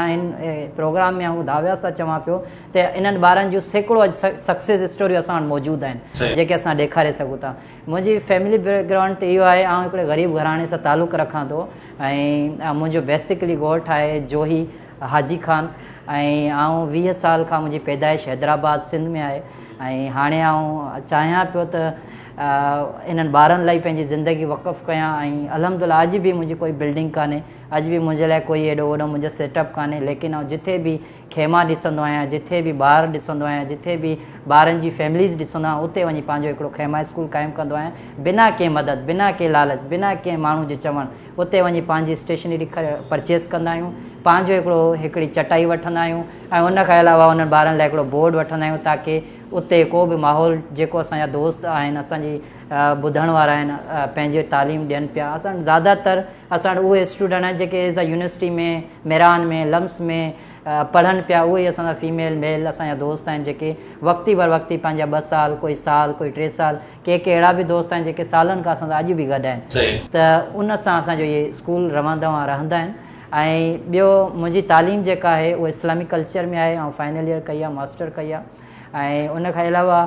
هن پروگرام ۾ آئون دعويٰ سان چوان پيو ته انهن ٻارن جون سيڪڙو اڄ سڪسيس اسٽوريون اسان وٽ موجود آهن جيڪي اسان ڏيکاري سگهون ٿا. منهنجي فيملي بيڪ گرائونڊ ته اهو آهي آئون هڪڙي غريب گهراڻي سان تعلق رکان ٿو ۽ منهنجو بيسڪلي ڳوٺ آهي جوهي حاجي خان ۽ آئون 20 سال کان منهنجي پيدائش حيدرآباد سنڌ ۾ آهي ۽ هاڻي آئون چاهيان پيو ته انهن ٻارن لاء پنهنجي زندگي وقف ڪيان ۽ الحمدلله اڄ به منهنجي ڪوئي بلڊنگ ڪانهي اڄ به منهنجي لاء ڪوئي ايڏو وڏو منهنجو سيٽ اپ ڪانهي ليڪن آئون جٿي به خيما ڏسندو آهيان جٿي به ٻار ڏسندو آهيان جٿي به ٻارن جي فيمليز ڏسندو آهيان اتي وڃي پنهنجو هڪڙو خيما اسڪول قائم ڪندو آهيان بنا ڪنهن مدد بنا ڪنهن لالچ بنا ڪنهن ماڻهو جي چوڻ اتي وڃي پنهنجي اسٽيشنري پرچيز ڪندا آهيون پنهنجو هڪڙو هڪڙي چٽائي وٺندا آهيون ۽ ان کان علاوه انهن ٻارن لاء هڪڙو بورڊ وٺندا آهيون تاڪه اتي ڪو به ماحول جيڪو اسان جا دوست آهن اسان جي ٻڌڻ وارا آهن پنهنجي تعليم ڏين پيا اسان زياده تر اسان وٽ اهي اسٽوڊنٽ آهن جيڪي ايز ا يونيورسٽي ۾ ميران ۾ لمس ۾ پڙهن پيا اهي ئي اسان جا فيميل ميل اسان جا دوست آهن جيڪي وقتي بر وقتي پنهنجا ٻه سال ڪوئي سال ڪوئي 3 سال ڪي ڪي اهڙا به دوست آهن جيڪي سالن کان اسان سان اڄ به گڏ آهن ته ان سان اسان جو اهي اسڪول روان دوان رهندا آهن ۽ ٻيو منهنجي تعليم جيڪا آهي اها اسلامڪ ڪلچر ۾ آهي آئون فائنل ايئر ڪئي آهي ماسٽر ڪئي آهي ۽ ان کان علاوه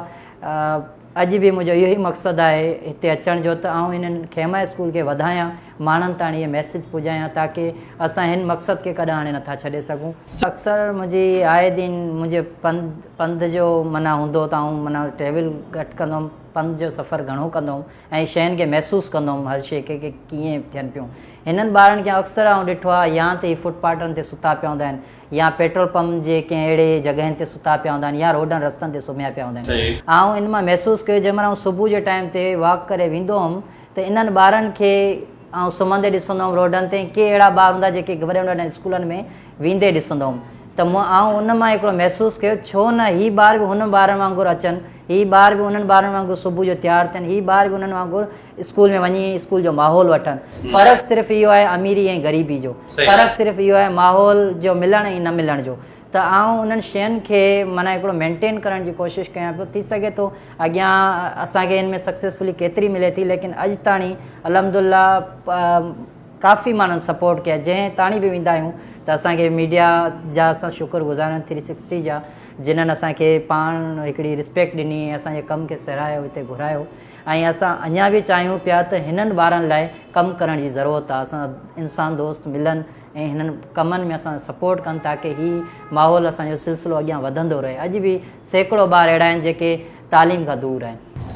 اڄ به منهنجو اهو ئي مقصد آهي هتي اچڻ جو ته آئون هنن خيما اسڪول کي وڌايان، ماڻهن تاڻي اهي ميسيج پڄايان تاڪه اسان هن مقصد کي ڪڏهن هاڻي نٿا ڇڏي سگهون. اڪثر منهنجي آئي دين منهنجي پنڌ پنڌ جو معنيٰ هوندو ته آئون معنيٰ ٽريول گهٽ ڪندو هوم پنڌ جو سفر گهڻو ڪندو هوم ۽ شين کي محسوس ڪندو هوم هر شيء کي ڪي ڪيئن ٿين پيون. هنن ٻارن کي اڪثر آئون ڏٺو آهي يا ته هي فٽ پاٽن تي ستا پيا هوندا آهن يا پيٽرول پمپ جي ڪنهن اهڙي جڳهين تي ستا پيا هوندا آهن يا روڊن رستن تي سمهيا پيا هوندا آهن. آئون ان مان محسوس ڪيو جنهن مهل آئون صبح جي ٽائيم تي واڪ ڪري ويندو هوم ته انهن ٻارن کي آئون سمهندي ڏسندو هوم روڊن تي ۽ ڪي اهڙا ٻار هوندا جيڪي وڏن وڏن اسڪولن ۾ ويندي ڏسندو هوم ته مون آئون ان مان هڪڙو محسوس ڪيو ڇو نه هي ٻار به هن ٻارن وانگر اچن هي ٻار به انهن ٻارن وانگر صبح جو تيار ٿين هي ٻار به انهن وانگر اسڪول ۾ وڃي اسڪول جو ماحول وٺن فرق صرف اهو آهي اميري ۽ غريبي جو فرق صرف اهو آهي ماحول جو ملڻ ۽ نه ملڻ جو ته آئون انهن شين کي معنيٰ هڪڙو مينٽين ڪرڻ جي ڪوشش ڪيان پيو ٿي سگهي ٿو اڳيان اسان کي ان ۾ سڪسيسفلي ڪيتري ملي ٿي ليڪن اڄ تاڻي الحمدلله ڪافي ماڻهن سپورٽ ڪيا جنهن تاڻي به ويندا آهيون ته اسان کي ميڊيا جا اسان شڪر گذار آهيون ٿري سڪسٽي جا جنهن اسان کي پاڻ هڪڙي رسپيڪٽ ڏني ۽ اسان جي ڪم کي سراهيو هتي گهرايو ۽ اسان اڃا به چاهيون پيا ته هنن ٻارن لاء ڪم ڪرڻ جي ضرورت آهي اسان انسان دوست ملن ۽ هنن ڪمن ۾ اسان سپورٽ ڪن تاڪه هي ماحول اسان جو سلسلو اڳيان وڌندو رهي اڄ به سيڪڙو ٻار اهڙا آهن جيڪي تعليم کان دور آهن.